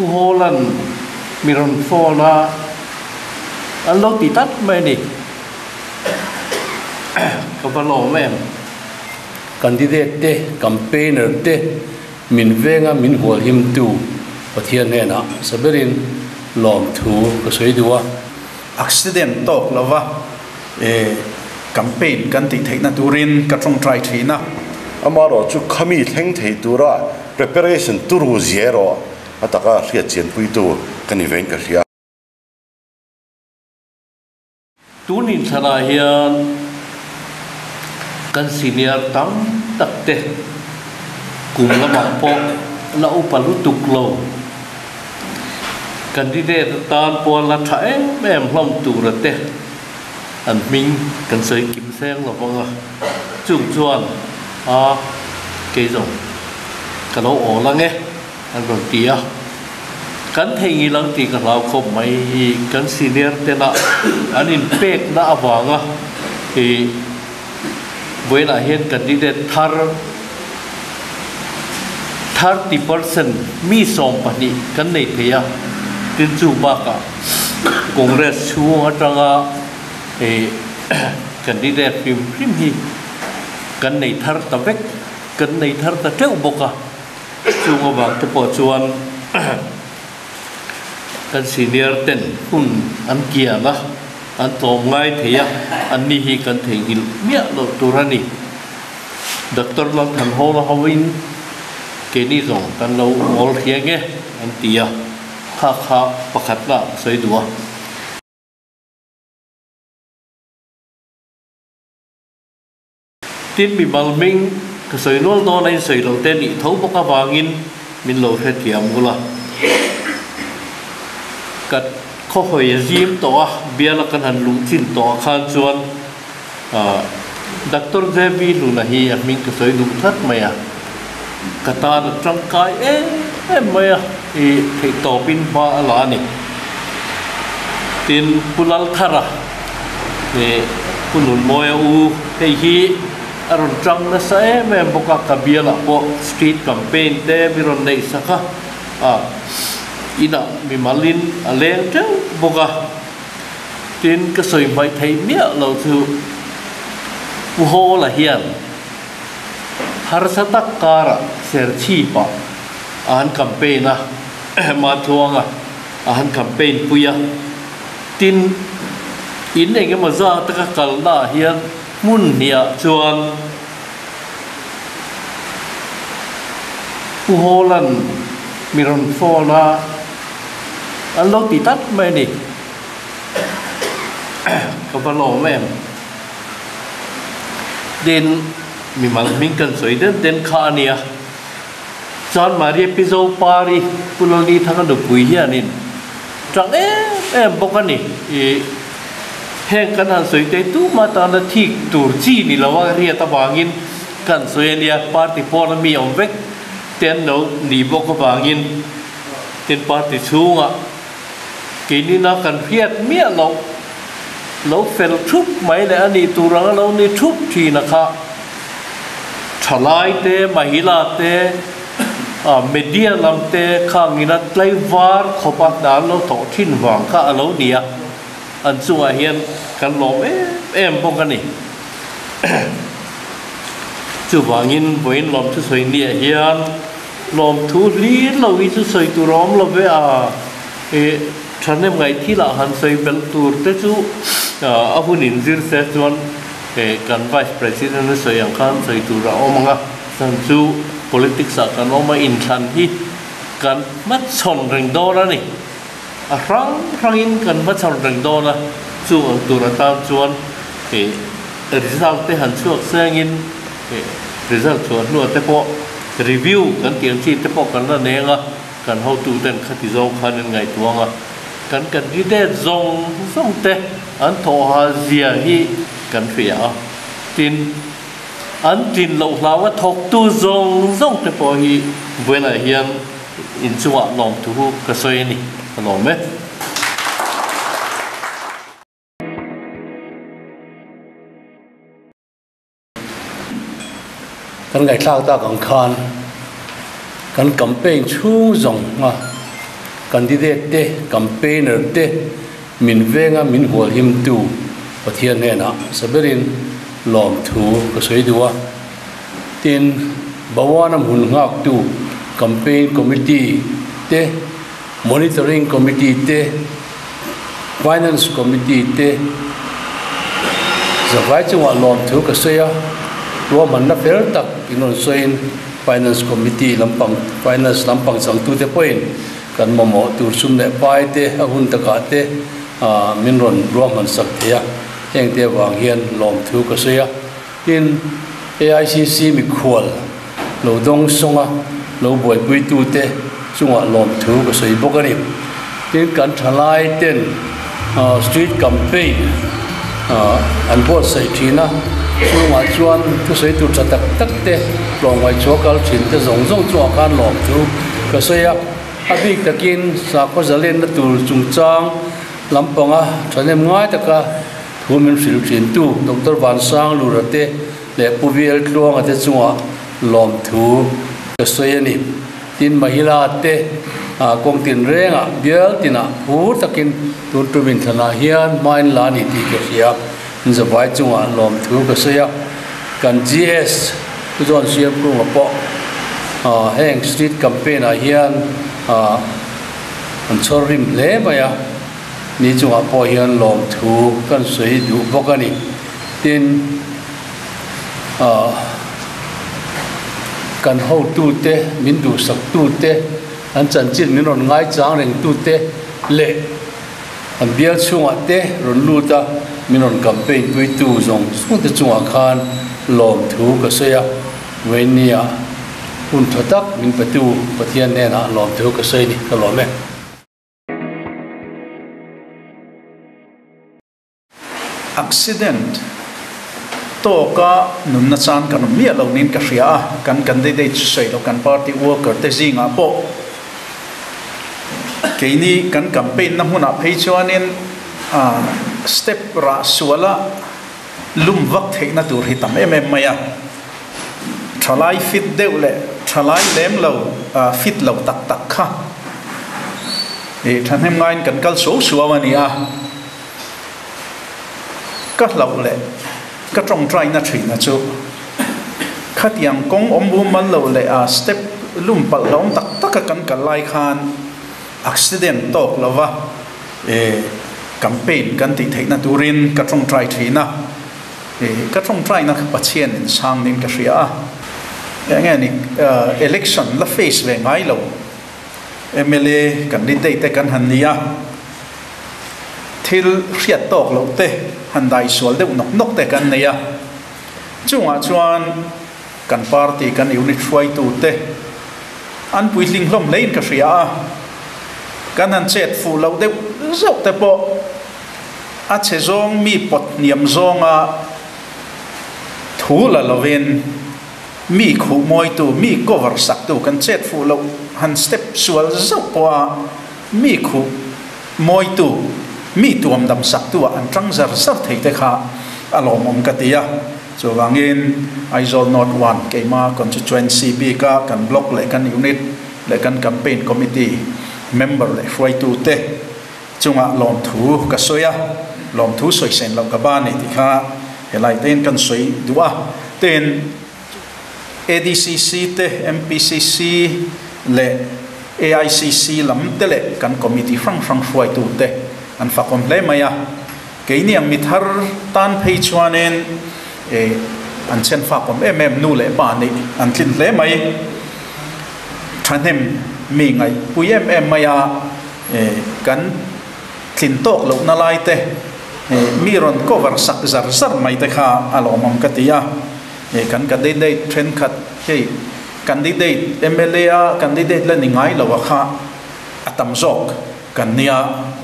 Pu Hawla'n mi rawn phone a, an lo ti tlat mai a ni. Ka va lawm em? Candidate te, campaigner te min venga min hualhimtu Pathian hnenah hmasa berin lawmthu ka sawi duh a. Accident tawk lova campaign kan tih theihna turin ka tawngtai thin a. Amaherawhchu khami thleng thei tura preparation turu zia erawh a taka hriat chianpuitu ka ni vein ka hria. Tun inthlanah hian kan senior tam tak te kum lamah pawh la upa lutuk lo. Candidate atan pawh la tha em em hlawm tura te an hming kan sawi kim seng lo vang a, chung chuan a kei zawng ka lo awl ang e an rawn ti a, kan theihnghilh ang tih ka hlau khawp mai hi kan senior tena an inpekna avanga ih vawiinah hian candidate thar 30% mi 20 kan nei thei a, tin chu bakah Congress chhung atanga ih candidate hrim hrim hi kan nei thar ta vek, kan nei thar ta teuh bawk a, chung avang te pawh chuan kan senior ten hun an kian a, an tlawm ngai thei a, anni hi kan theihnghilh miah loh tur a ni. Doctor Lalthanhawla hoin keini zawng kan lo ngawl hria nge an ti a, kha kha pakhatna ka sawi duh a. Tin, mimal hming ka sawi nual dawn a insawi loh te nih tho bawk avangin min lo hrethiam ngul a. Ka khawhawi a zim tawh a, biala kan han luh chin tawh ah khan chuan Doctor JV Luna hi a hming ka sawi duh tlat mai a. Ka tan a tangkai em em mai a, i theihtawpin hma a la a ni. Tin, Pu Lalthara. Ih Pu Nunmawia u hei hi a rawn tang nasa em em bawk a, ka bialah pawh street campaign te mi rawn neih sak a, ah inah mimalin a leng teuh bawk a, tin ka sawi hmaih theih miah lo chu Pu Hawla hian harsa tak karah Serchhip-ah a han campaign a, Matluanga a han campaign pui a. Tin, in eng emaw zat ka kalnaah hian hmun hniah chuan Pu Hawla'n mi rawn phone a, an lo ti tlat mai a ni. Ka va lawm em. Tin, mimal hming kan sawi den den kha a nia. Chuan Maria Pizo Pari Pu Lalni Thanga nupui hianin Tang em em bawk a ni. I heng kan han sawi te tuma tana thik tur chi ni lo a riat avangin kan sawi a nia, party pawn a mi awm vek te an lo ni bawk avangin tin party chhungah keinina kan hriat miah loh lo fel thup mai leh a nih tur anga lo ni thup thin a kha. Thalai te, Mahila te, media lam te khangin a tlaivar khawpa hna an lo thawh thin vang kha a lo ni a, an chungah hian kan lawm em em bawk a ni. Chuvangin vawiin lawmthu sawi niah hian lawmthu hlir lo hi chu sawi tur a awm lo ve a, ih thahnem ngaih thilah han sawi belh tur te chu a hun inzir se chuan He kan Vice President a sawi ang khan sawi tur a awm ang a, chhan chu politics ah kan awm a, inthlan hi kan hmachhawn reng dawn a ni. A hrang hrangin kan hmachhawn reng dawn a, chu ang tur atan chuan he result te han chhuak sengin he result chhuah hnuah te pawh review kan tih ang chi te pawh kan la neng a, kan hotu ten khati zawng khan an ngaihtuah ang a, kan candidate zawng zawng te An thawhha zia hi kan hria a, tin, an tlin loh hlau a thawktu zawng zawng te pawh hi vawiinah hian inchungah lawmthu ka sawi a ni, ka lawm e. Kan ngaihthlak tak ang khan kan campaign chhung zawng a. Candidate te, campaigner te min venga min hual him tu Pathian hnenah saberin lawmthu ka sawi duh a. Tin, Bhawana hmun nghaktu campaign committee te, monitoring committee te, finance committee te zavai chungah lawmthu ka sawi a, ruahmanna fel tak in rawn sawiin finance committee lampang finance lampang changtute pawhin kan mamawh tur sum leh pai te a hun takah te min rawn ruahman sak thei a, hengte avang hian lawmthu ka sawi a. Tin, AICC mikhual lo dawng sawnga lo buaipuitute chungah lawmthu ka sawi bawk a ni. Tin, kan thalai ten street campaign an buatsaih thin a, chungah chuan thusawi tur tha tak tak te tlawmngaih chhuah kal thin te zawng zawng chungah khan lawmthu ka sawi a. A bik takin sakhaw zalenna tur chungchang lampanga thahnem ngai taka Thu min hrilh thintu Doctor Vansang Lura te leh Pu VL Tluanga te chungah lawmthu ka sawi a ni. Tin, Mahila te kawng tinrengah bial tinah phur takin tun tum inthlanah hian hmain la a ni tih ka hria. Zavai chungah lawmthu ka sawi a. Kan GS Pu John Siamkunga pawh heng street campaign ah hian an chhawr rim hle mai a. Ni chungah pawh hian lawmthu kan sawi duh bawk a ni. Tin, ah, kan hotute, min duhsaktute, an chanchin min rawn ngaichang rengtute leh an bial chhungah te rawn lut a, min rawn campaign puitu zawng zawngte chungah khan lawmthu ka sawi a. Vawinia hun tha tak min petu Pathian hnenah lawmthu ka sawi a ni, ka lawm e. Accident tawka nunna chan kan awm miah lo niin ka hria a, kan candidate chu sawi lo kan party worker te zingah pawh keini kan campaign na hmunah phei chuanin step rah suala lum vak theihna tur hi tam em em mai a, thalai fit deuh leh thalai lem lo fit lo tak tak kha ih thahnem ngaiin kan kal suau suau a ni a, ka hlauh leh ka tawngtaina thina chu khatiang kawng awm mumal lo leh a step lum palh hlauhawm tak taka kan kal lai khan accident tawk lova. E campaign kan tih theihna turin ka tawngtai thin a, e ka tawngtaina kha Pathian in sang niin ka hria a, eng nge ni election la face ve ngai lo mla candidate te kan han ni a, thil hriat tawk loh te han dai sual deuh nawk nawk te kan nei a, chungah chuan kan party kan unit hruaitu te an puitling hlawm hlein ka hria a. Kan han chet fuh loh deuh zauh te pawh a chhe zawng mi pawt hniam zawnga thu la lovin mi khuh mawitu, mi cover saktu kan chet fuh loh han step sual zauh pawha mi khuh mawitu, mi tuam dam saktu ah an tang zar zar thei te kha a lawmawm ka ti a. Chuvangin Aizawl North One keima constituency bika kan block leh kan unit leh kan campaign committee member leh hruaitute chungah lawmthu ka sawi a, lawmthu sawi sen loh ka ba ni tih kha helai tein kan sawi duh a. Tin, ADCC te, MPCC leh AICC lam te leh kan committee hrang hrang hruaitute an fakawm hle mai a. Keini ang mi thar tan phei chuanin an chhen fakawm em em nu leh pa nih an tlin hle mai. Thahnem mi ngaihpui em em mai a, kan tlin tawk lohna lai te mi rawn cover sak zar zar mai te kha a lawmawm ka ti a. Kan candidate thenkhat hei candidate mla a candidate la ni ngai lo a kha a tam zawk. Kan nia,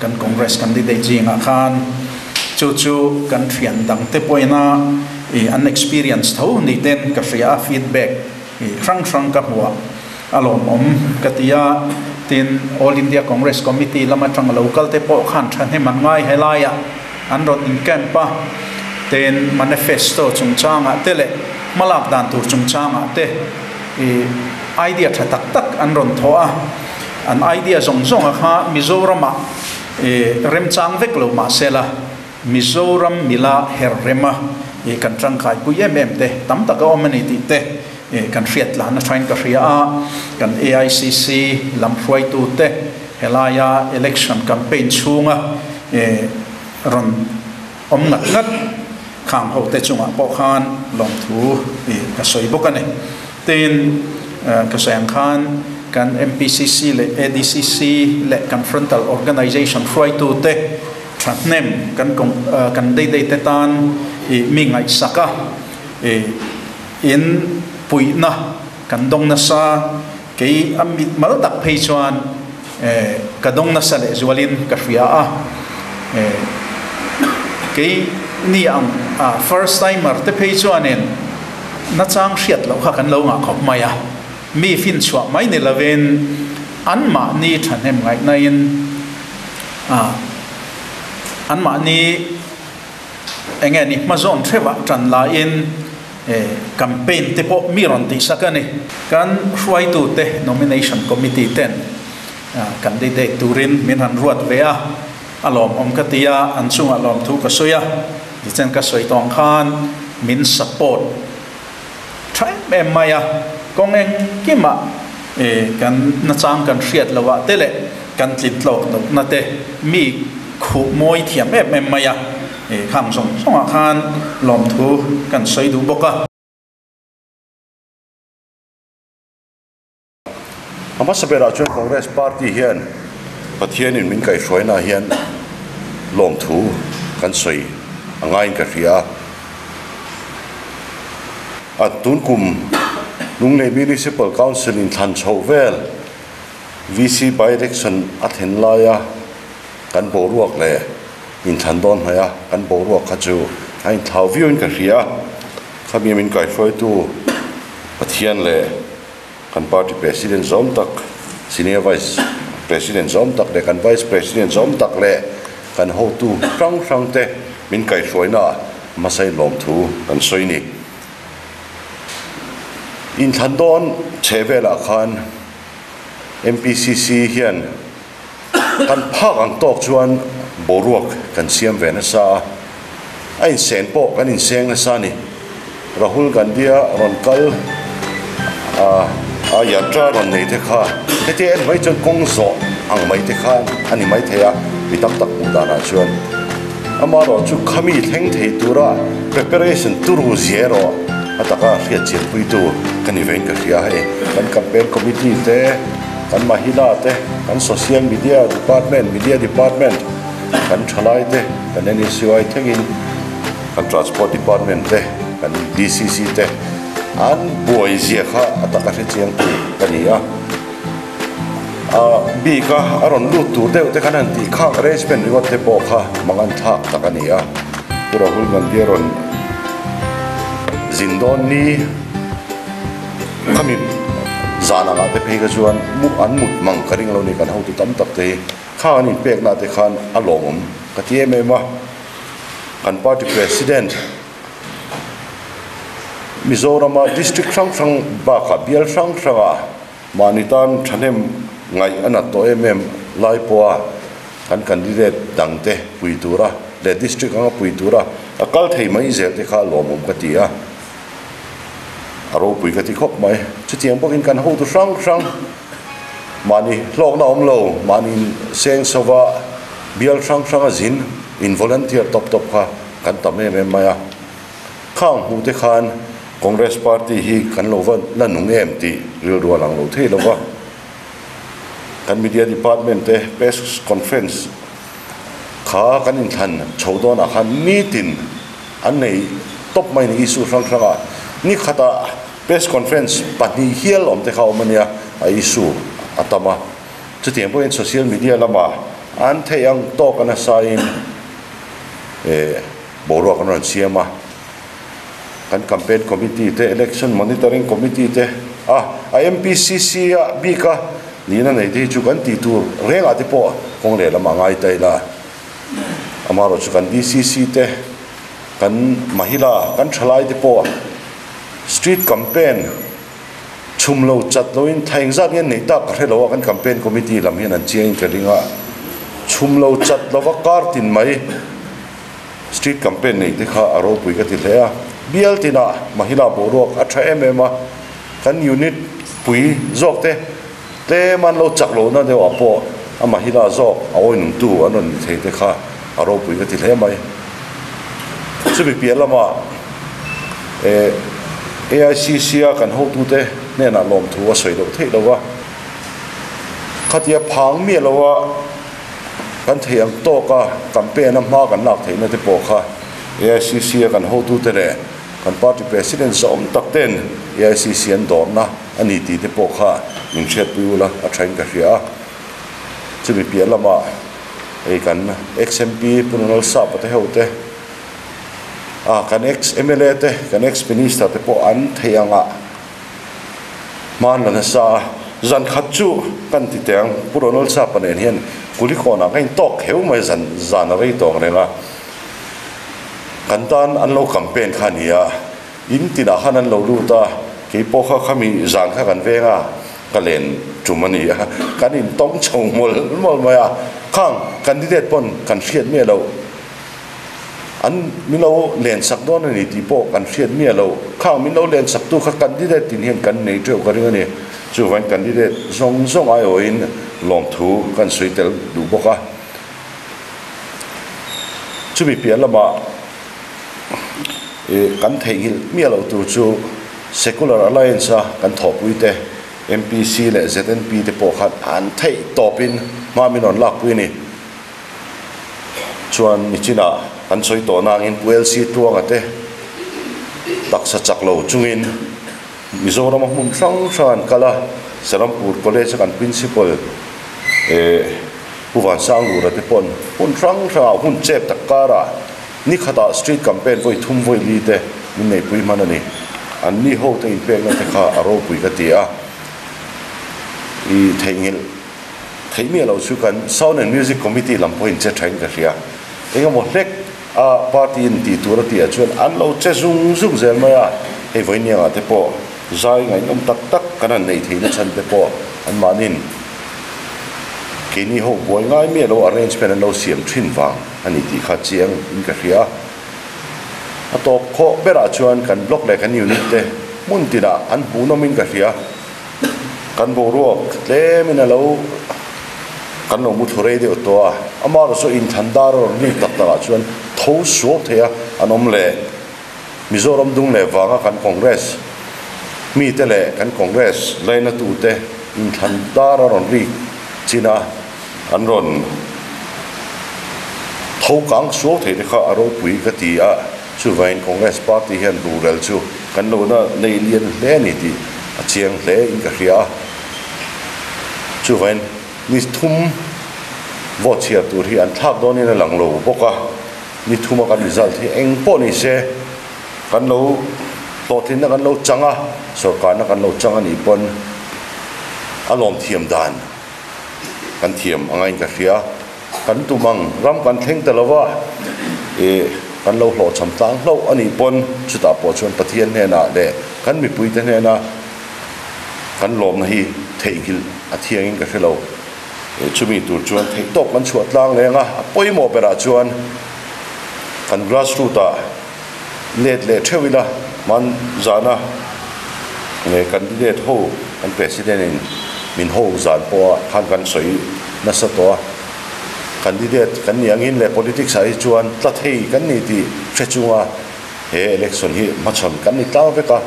kan Congress candidate zingah khan chu chu kan thian dangte pawhin a i an experience tho ni ten ka hria a, feedback i hrang hrang ka hmuh a, a lawmawm ka ti a. Tin, All India Congress Committee lam atanga lo kal te pawh khan thahnem an ngai helaiah an rawn in camp a, tin manifesto chungchangah te leh hmalak dan tur chungchangah te i idea tha tak tak an rawn thawh a. An idea zawng zawnga kha Mizoramah remchang vek lo mah sela, Mizoram mila her rema kan tangkaipui em em te tam tak a awm a ni tih te kan hriat tlan a thain ka hria a. Kan AICC lam hruaitu te helaia election campaign chhunga rawn awm ngat ngat khang ho te chungah pawh khan lawmthu ka sawi bawk a ni. Tin, ka sawi ang khan kan MPCC leh ADCC leh kan frontal organisation hruaitu te thahnem kan kan day day te tan mi ngaihsak a, in puihna kan dawng nasa, kei a mit mal tak phei chuan ka dawng nasa leh zualin ka hria a. Kei ni ang first timer te phei chuanin nachang hriat loh kha kan lo ngah khawp mai a, mi finchhuah mai ni lovin anmahni thahnem ngaihnain anmahni enge ni hmazawn theuhah tan laiin campaign te pawh mi rawn tihsak a ni. Kan hruaitute nomination committee ten candidate turin min han ruat ve a, a lawmawm ka ti a, an chungah lawmthu ka sawi a, tichuan ka sawi tawng khan min support tha em em mai a, kawng engkimah kan nachang kan hriat lohah te leh kan tlin tlawk lohna te mi khuh mawi thiam em em mai a, khang zawng zawngah khan lawmthu kan sawi duh bawk a. A hmasa berah chuan Congress Party hian Pathianin min kaihhruainaah hian lawmthu kan sawi a ngaiin ka hria a. A tun kum Lunglei Municipal Council in thlan chhoh vel VC by-election a thlen laia kan boruak leh inthlan dawn hnaih a kan boruak kha chu a inthlau viauin ka hria a. Khami min kaihhruaitu Pathian leh kan party president zawm tak, senior vice president zawm tak leh kan vice president zawm tak leh kan hotu hrang hrang te min kaihhruaina hmasa in lawmthu kan sawi ni. Inthlan dawn chhe velah khan MPCC hian kan phak ang tawk chuan boruak kan siam ve nasa a, a insen pawh kan inseng nasa a ni. Rahul Gandhi-a rawn kal a yatra rawn nei te kha hetia en mai chuan kawng zawh ang mai te khan a ni mai thei a, mi tam tak hmuh danah chuan. Amaherawh chu khami thleng thei tura preparation turu zia erawh a taka hriat chianpuitu ka ni vein ka hria hei. Kan campaign committee te, kan mahila te, kan social media department, media department, kan thalai te, kan NSUI thlengin, kan transport department te, kan DCC te an buai zia kha a taka hre chiang tu ka ni a. A bik a a rawn lut tur deuh te khan han tih khak arrangement ringawt te pawh kha mangan thlak tak a ni a. Pu Rahul Gandhi a rawn zin dawn ni khami zan angah te phei kha chuan an mut mang ka ring lo ni kan hotu tam tak te hi. Kha an inpekna te khan a lawmawm ka ti em em a, kan party president Mizorama district hrang hrang bakah bial hrang hranga mahni tan thahnem ngaih a nat tawh em em lai pawha kan candidate dangte pui tura leh district anga pui tura a kal thei mai zel te kha a lawmawm ka ti a, a ropui ka ti khawp mai. Chutiang bawkin kan hotu hrang hrang. Mahni hlawkna awm lo, mahni seng sova bial hrang hranga zin in volunteer tawp tawp kha kan tam em em mai a. Khang hmuh te khan Congress party hi kan lo va la nung em tih rilru a lang lo thei lo va. Kan media department te press conference kha kan inthlan chho dawnah khan nitin an nei tawp mai ni issue hrang hrangah ni khatah Press conference pahnih hial awm te kha awm a nia, a issue a tam a. Chutiang pawhin social media lamah an theih ang tawk a nasain eh boruak an rawn siam a. Kan campaign committee te, election monitoring committee te a, a MPCC a bik a nihna nei te hi chu kan tih tur rengah te pawh kawng lehlam a ngai ta ila. Amaherawhchu kan DCC te, kan mahila, kan thalai te pawh Street campaign Chhum lo chat loin thla engzat nge neih tak ka hre lo a, kan campaign committee lam hian an chiangin ka ring a. Chhum lo chat lova kar tin mai street campaign neih te kha a ropui ka ti hle a. Bial tinah Mahila boruak a tha em em a, kan unit pui zawk te tlem an lo chak lohna deuh ah pawh a Mahila zawk a awinungtu an rawn ni thei te kha a ropui ka ti hle mai. Chumi piah lamah eh AICC a kan hotute hnenah lawmthu a sawi loh theih lo a, khatia phang miah lo a kan theih ang tawk a campaign a hma kan lak theihna te pawh kha AICC a kan hotute leh kan party president zawm tak ten AICC an dawrna a ni tih te pawh kha min hriatpui ula a thain ka hria a. Chumi piah lamah hei kan ex-MP Pu Ronald Sapa te ho te, a kan ex-MLA te, kan ex-minister te pawh an theih angah hman la nasa a. Zan khat chu kan ti teh ang, Pu Ronald Sapa nen hian Kulikawnah ka intawk kheu mai zan zan a rei tawng reng a. Kan tan an lo campaign kha a ni a, in tinah khan an lo lut a, kei pawh kha khami zan kha kan veng a, ka len tum a ni a, kan intawng chho mawlh mawlh mai a, khang candidate pawn kan hriat miah loh. An min lo len sak dawn a ni tih pawh kan hriat miah lo. Khang min lo len sak tu kha candidate tin hian kan nei teuh ka ring a ni. Chuvangin candidate zawng zawng aiawhin lawmthu kan sawi tel duh bawk a. Chumi piah lamah ih kan theihnghilh miah loh tur chu Secular Alliance a kan thawhpui te MPC leh ZNP te pawh khan an theih tawpin hma min rawn lakpui a ni. Chuan nichinah kan sawi tawh nangin Pu LC Tluanga te taksa chak lo chungin Mizorama hmun hrang hrang an kal a, Serampur College a kan Principal eh Pu Vansanglura te pawn hmun hrang hrangah hun chep tak karah ni khatah street campaign vawi thum vawi li te min neihpui hman a ni. An ni ho te inpekna te kha a ropui ka ti a, i theihnghilh. Theih miah loh chu kan Sound and Music Committee lam pawhin che thain ka hria. Engemaw hlek a party in tih tur a tih ah chuan an lo che zung zung zel mai a, hei vawiiniangah te pawh zai ngaihnawm tak tak kan han neih theihna chhan te pawh anmahnin keini ho buai ngai miah lo arrangement an lo siam thin vang a ni tih kha chiang in ka hria. A tawp khawh berah chuan kan block leh kan unit te hmun tinah an hmuhnawmin ka hria. Kan boruak tlemin a lo kan lo mu thlu rei deuh tawh a, amaherawh chu inthan dar a rawn lut tak takah chuan tho suau thei a an awm leh. Mizoram dung leh vanga kan Congress mite leh kan Congress lainatute inthlan dar a rawn rik chin a, an rawn tho kang suau thei te kha a ropui ka ti a. Chuvangin Congress party hian rural chu kan lo na nei lian hle a ni tih a chiang hle in ka hria a. Chuvangin ni thum vote chhiar tur hi an thlak dawnin a lang lo bawk a, ni thuma kan result hi eng pawh ni se kan lo hlawhtlinna kan lo chang a, sorkarna kan lo chang a nih pawn a lawm thiam dan kan thiam anga in ka hria. Kan tum ang, ram kan thleng ta lo va, ih, kan lo hlawhchham tlang hlauh a nih pawn chutah pawh chuan Pathian hnenah leh kan mipuite hnena kan lawmna hi theihnghilh a thiangin ka hre lo. Ih, chumi tur chuan theihtawp kan chhuah tlang leng a, a pawimawh berah chuan kan grassroot ah let leh theuh ila, hman zana candidate ho kan president in min ho zan pawh ah khan kan sawi nasa tawh a, candidate kan nih angin leh politics ah hi chuan tla thei kan ni tih hre chunga he election hi hmachhawn kan ni tlang vek a,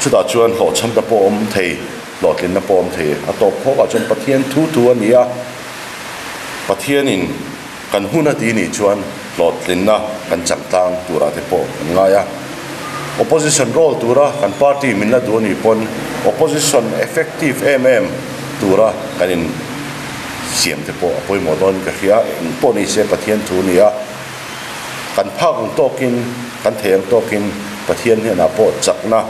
chutah chuan hlawhchham ta pawh awm thei, hlawhtlinna pawh awm thei a tawp khawk ah chuan Pathian thu thu a ni a, Pathian in. Kan hun a ti nih chuan hlawhtlinna kan chak tlang turah te pawh kan ngai a. Opposition role tura kan party min la duh a nih pawn opposition effective em em tura kan in siam te pawh a pawimawh dawn ka hria. Eng pawh ni se Pathian thu a ni a, kan phak ang tawkin, kan thei ang tawkin Pathian hnenah pawh chakna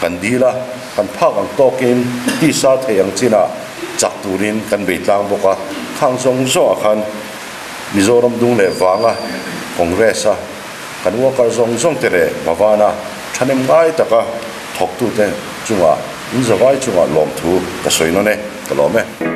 kan dil a, kan phak ang tawkin tisa thei ang chinah chak turin kan bei tlang bawk a, khang zawng zawngah khan Mizoram dung leh vanga Congress a kan worker zawng zawng te leh Bhavan a thahnem ngai taka thawktute chungah. In zavai chungah lawmthu ka sawi nawn e, ka lawm e.